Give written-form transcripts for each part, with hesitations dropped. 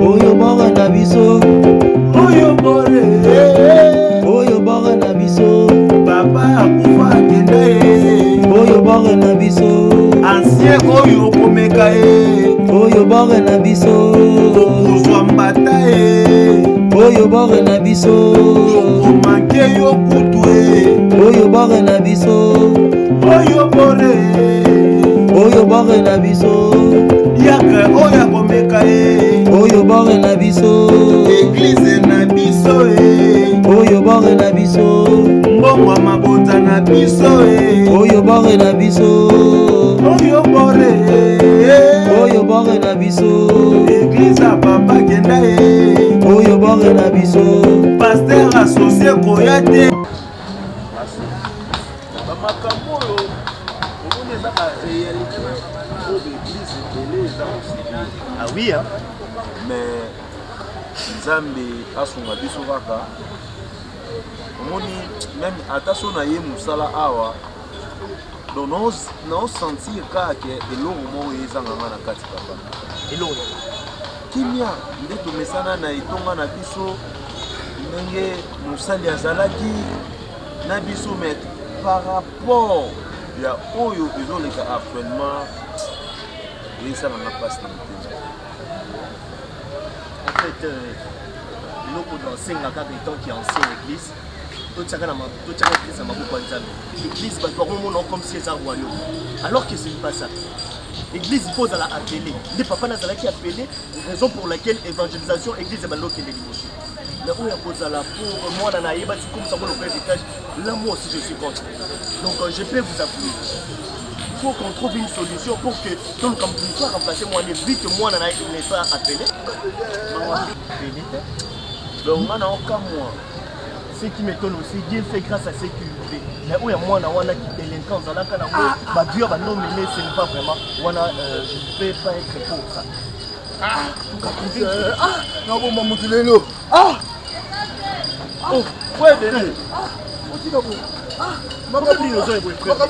Oyo bora na biso. Oyo bore. Oyo bora na biso. Papa akufa akenda ye. Oyo bora na biso. Ancien oyo okomeka ye. Oyo bora na biso. Okozwa mbata ye. Oyo bora na biso. Okomanke yo kutu ye. Oyo bora na biso. Oyo bore. Oyo bora na biso. Diacre oyo akomeka ye. Oyo bora na biso. Église na biso ye. Oyo bora na biso. Mbongo ya mabonza na biso ye. Oyo bora na biso. Oyo bore. Oyo bora na biso. Église ya papa kenda ye. Oyo bora na biso. Pasteur associé koya te. Bamakambo oyo omoni eza ba réalité oyo baeglise ebele eza kosubir. Ah oui, hein? Mais Nzambe asunga biso kaka. Omoni même ata so na ye mosala awa, donc naosentir kaka ke eloko moko ezanga nga na kati papa. Eloko kimia nde tomesana na etonga na biso ndenge mosali azalaki na biso, mais par rapport ya oyo ezoleka actuellement esalanga mpasi na motema. En fait, eloko nasenga kaka étant que ancien église, totiaka église na maboko ya Nzambe. Église, bato bakomona comme si eza royaume, alors que ce n'est pas ça. Église, il faut ozala appelé. Nde papa nazalaki appelé, raison pour laquelle évangélisation église ebandi okende liboso. Mais oyo ya kozala pour mwana na yeba tikomisa ngo lokola héritage, là moi aussi je suis contre. Donc je peux vous appuyer, il faut qu'on trouve une solution pour que toluka moto mosusu aremplace mwana vite, mwana na ne soit appelé. Donc nga na okamwa. Ce qui m'étonne aussi, Dieu fait grâce à ceux qui le fait. Mais où il y a moi, wana qui délinquant, zalaka na ba dieu ba non mais ce n'est pas vraiment wana, je ne peux pas être pour ça. Ah, ah, nabomba motu lelo. Ah, oh, ouais, Denis. Ah, otika boye. Ah, makambo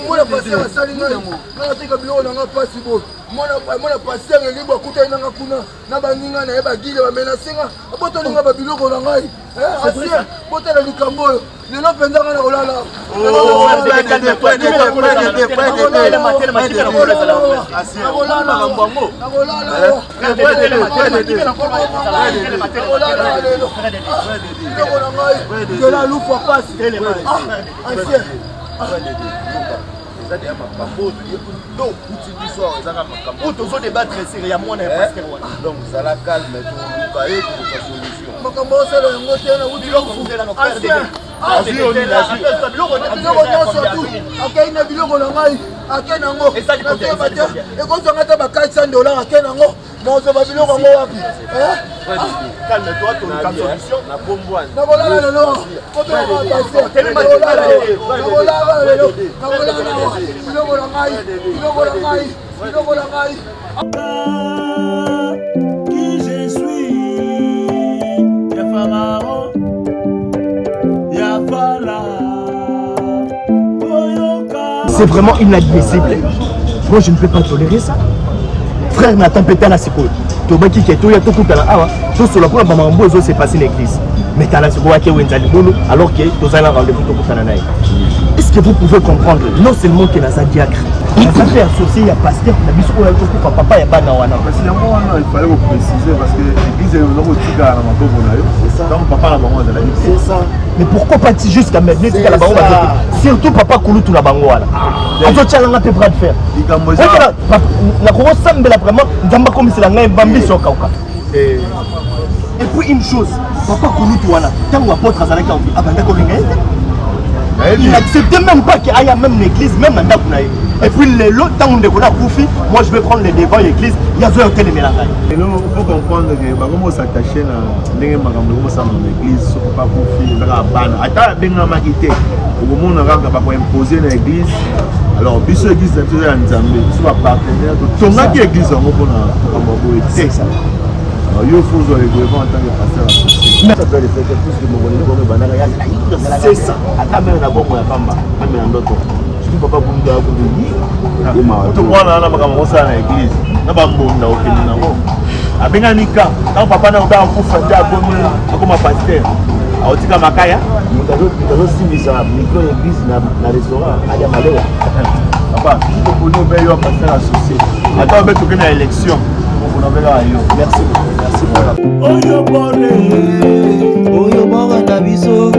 mwana pasteur asali ngai, ngai nateka biloko na nga mpasi boye. Mwana pasteur elibo akutani nanga kuna na baninga na ye bagile bamenasenga, abotolinga babiloko na ngai. Ancien, botala likambo oyo lelo mpenza nga na kolala. Nakolala lelo, biloko na ngai nzela lufa pasi. Ancien, eza deya makambo oyo okuti biso awa, ezaka makambo oyo tozodébattre sur ya mwana ya pasteur wana. Donc zala calme, toluka ye, toluka solution. Makambo osala yango te, nauti biloko nyonso tu akei na biloko na ngai, ake nango, nazoyeba te ekozwanga ata ba 400 dollar, ake nango, nazwa babiloko yango wapi? Nakolala lelo, nakolala lelo, nakolala biloko na ngai, biloko na ngai, biloko na ngai. Qui je suis, ya Pharaon, ya Fala. C'est vraiment inadmissible. Moi, je ne peux pas tolérer ça. Frère Nathan Petala, sikoyo tobaki ke toya tokutana awa, tosola mpona bamakambo oyo ezose passer na église, mais tala sikoyo ake wenza libolo alors que tozali na rendez-vous tokutana na ye. Est-ce que vous pouvez comprendre? Non seulement ke naza diacre, naza mpe associé ya pasteur na biso oyo tokufa, papa ya bana wana. Kasi yango wana il fallait kopréciser, parce que église eza kotikala na maboko na yo ntango papa na bango azalaki te. C'est ça. Mais pourquoi pas ti jusqu'à maintenant etikala bango bazote, surtout papa kulutu na bango wana azotialanga mpe bras de fer? Likambo eza Nakokosambela vraiment Nzambe akomisela ngai bambiso okauka. Et puis une chose, papa kulutu wana, ntango apôtre azalaki en vie, abandaki kolinga ye te, il n'acceptait même pas ke aya même na église, même na ndako na ye. Et puis lelo ntango ndeko na akufi, moi je vais prendre les devants ya église, ye azoya otelemela ngai. Lelo faut comprendre ke bakomi os'attache na ndenge makambo ekosala na église. Soki bakufi, ezaka bana, ata abengamaki te, okomona kaka bakoimpose na église. Alors biso, église na biso eza ya Nzambe. Biso bapartenaire totongaki église yango mpona makambo ya boye te. Alors yo faut ozwa le devant en tant que pasteur associé. C'est ça. Ata mere na bongo ya pamba, amela ndoto, surtout papa Bundu akundi. Mwana wana, makambo kosala na église na bambonda, okende nango. Abengami ka ntango papa na obe akufa nde akomi akoma pasteur, aotika makaya. Moto azosimbisa micro ya église na restaurant alia malewa. Papa, toponi obe yo pasteur associé, ata obe toke na élection, tokopona obe kaka yo. Merci beaucoup, merci. Oyo bore, oyo bore na biso.